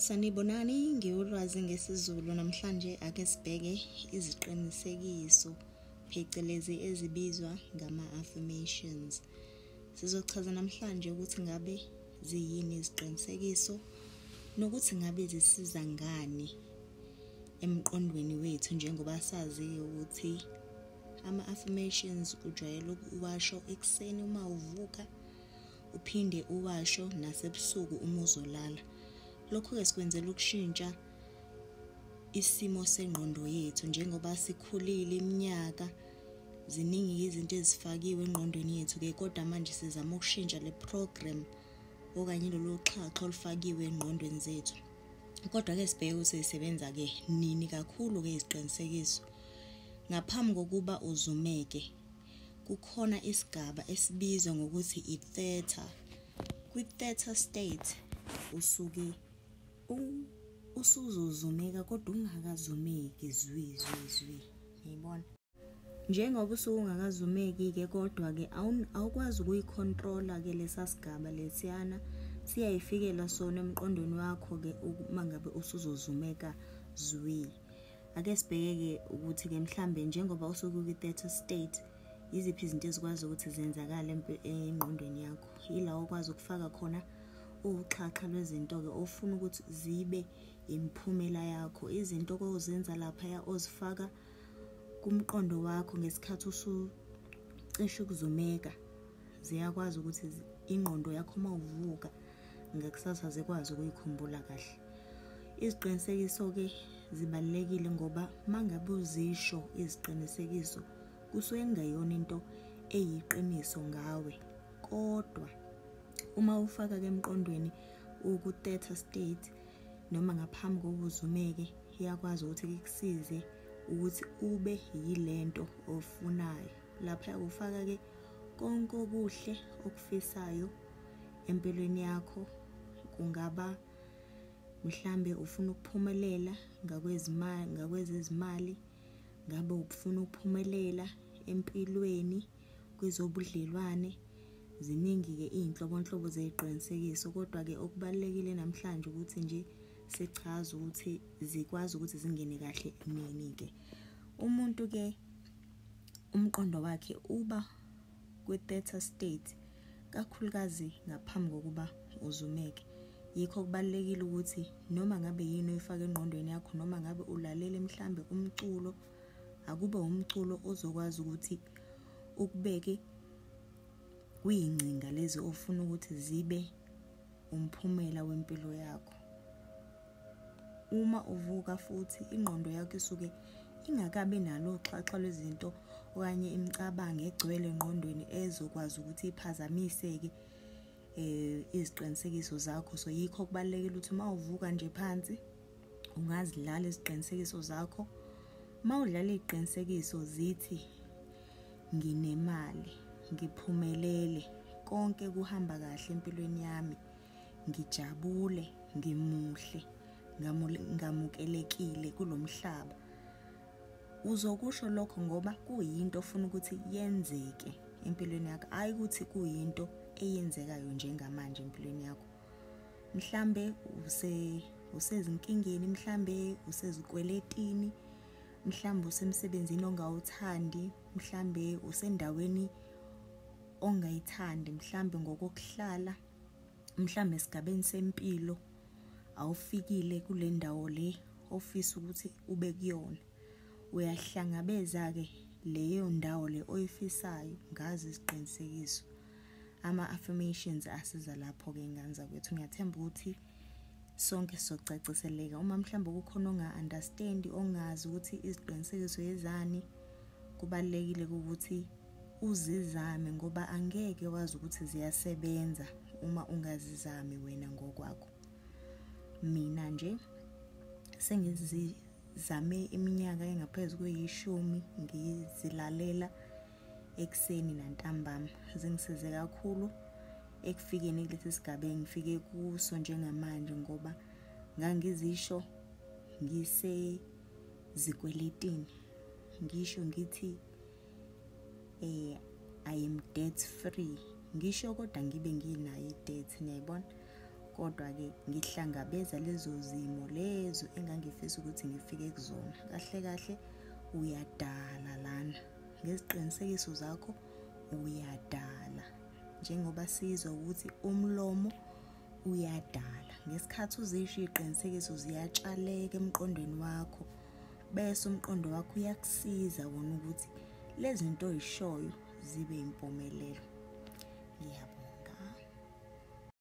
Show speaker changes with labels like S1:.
S1: Sanibonani, ngiwulwazi ngesiZulu. Namhlanje ake sibheke iziqinisekiso, phecelezi ezibizwa ngama-affirmations. Sizochaza namhlanje ukuthi ngabe ziyini iziqinisekiso nokuthi ngabe zisiza ngani emqondweni wethu, njengoba sazi ukuthi ama-affirmations ujwayele ukuwasho ekuseni uma uvuka, uphinde uwasho nasebusuku uma uzolala. Lokhu-ke sikwenzela ukushintsha isimo sengqondo yethu. Njengoba sikhulile iminyaka, ziningi izinto ezifakiwe engqondweni yethu-ke, kodwa manje sizama ukushintsha le program okanye lolu xhaxha olufakiwe engqondweni zethu. Kodwa-ke sibheke ukuthi zisebenza-ke nini kakhulu-ke iziqinisekiso. Ngaphambi kokuba uzumeke, kukhona isigaba esibizwa ngokuthi i-theta. Kwi-theta state usuke usuzozumeka kodwa ungakazumeki zwi zwi zwi, ngiyibona. Njengoba usuke ungakazumeki-ke, kodwa-ke awukwazi ukuyikhontrola-ke lesa sigaba lesiyana, siyayifikela sona emqondweni wakho-ke uma ngabe usuzozumeka zwi. Ake sibheke-ke ukuthi-ke mhlambe njengoba usuke kwi-theta state, yiziphi izinto ezikwazi ukuthi zenzakale engqondweni yakho. Yila okwazi ukufaka khona uxhaxha lwezinto-ke ofuna ukuthi zibe imiphumela yakho, izinto ozenza laphaya ozifaka kumqondo wakho ngesikhathi usucishe ukuzumeka, ziyakwazi ukuthi ingqondo yakho uma uvuka ngakusasa zikwazi ukuyikhumbula kahle. Iziqinisekiso-ke zibalulekile ngoba uma ngabe uzisho iziqinisekiso kusuke kungeyona into eyiqiniso ngawe, kodwa uma ufaka-ke emqondweni uku-theta state noma ngaphambi kokuba uzumeke, iyakwazi ukuthi ikusize ukuthi ube yilento ofunayo. Lapha ufaka-ke konke okuhle okufisayo empilweni yakho. Kungaba mhlambe ufuna ukuphumelela ngakwezezimali, ngabe ufuna ukuphumelela empilweni kwezobudlelwane. Ziningi-ke iy'nhlobonhlobo zey'qinisekiso, kodwa-ke okubalulekile namhlanje ukuthi nje sichaze ukuthi zikwazi ukuthi zingene kahle nini-ke. Umuntu-ke umqondo wakhe uba kwi-theta state kakhulukazi ngaphambi kokuba uzumeke. Yikho kubalulekile ukuthi noma ngabe yini oyifaka engqondweni yakho, noma ngabe ulalele mhlambe umculo, akube umculo ozokwazi ukuthi ukubeke kwiy'ngcinga lezi ofuna ukuthi zibe umphumela wempilo yakho. Uma uvuka futhi ingqondo yakho isuke ingakabi nalo uxhaxha lwezinto okanye imicabango egcwele engqondweni ezokwazi ukuthi iphazamise-ke iziqinisekiso zakho. So yikho kubalulekile ukuthi uma uvuka nje phansi ungazidlala iziqinisekiso zakho. Uma udlala iy'qinisekiso zithi nginemali, ngiphumelele, konke kuhamba kahle empilweni yami, ngijabule, ngimuhle, ngamukelekile kulomhlaba. Uzokusho lokho ngoba kuyinto ofuna ukuthi yenzeke empilweni yakho, hhayi ukuthi kuyinto eyenzekayo njengamanje empilweni yakho. Mhlambe usezinkingeni, mhlambe usezikweletini, mhlambe usemsebenzini ongawuthandi, mhlambe usendaweni ongayithandi, mhlambe ngokokuhlala, mhlambe esigabeni sempilo awufikile kule ndawo le ofisa ukuthi ube kuyona. Uyahlangabeza-ke leyo ndawo le oyifisayo ngazo iziqinisekiso. Ama-affirmations asiza lapho-ke ngane zakwethu. Ngiyathemba ukuthi sonke sizocaciseleka. Uma mhlawumbe kukhona onga-understand-i, ongazi ukuthi iziqinisekiso yezani, kubalulekile ukuthi uzizame ngoba angeke wazi ukuthi ziyasebenza uma ungazizami wena ngokwakho. Mina nje sengizizame iminyaka engaphezu kweyishumi ngizilalela ekuseni nantambama, zingisize kakhulu ekufikeni kulesi sigaba engifike kuso njengamanje, ngoba ngangizisho ngisezikweletini, ngisho ngithi I am debt free, ngisho kodwa ngibe nginayo i-debt, niyayibona. Kodwa-ke ngihlangabeza lezo zimo lezo engangifisa ukuthi ngifike kuzona. Kahle kahle uyadala lana ngeziqinisekiso zakho, uyadala. Njengoba sizwa ukuthi umlomo uyadala, ngesikhathi uzisho iy'qinisekiso ziyatshaleka emqondweni wakho, bese umqondo wakho uyakusiza wona ukuthi lezi zinto oyishoyo zibe impumelelo. Ngiyabonga.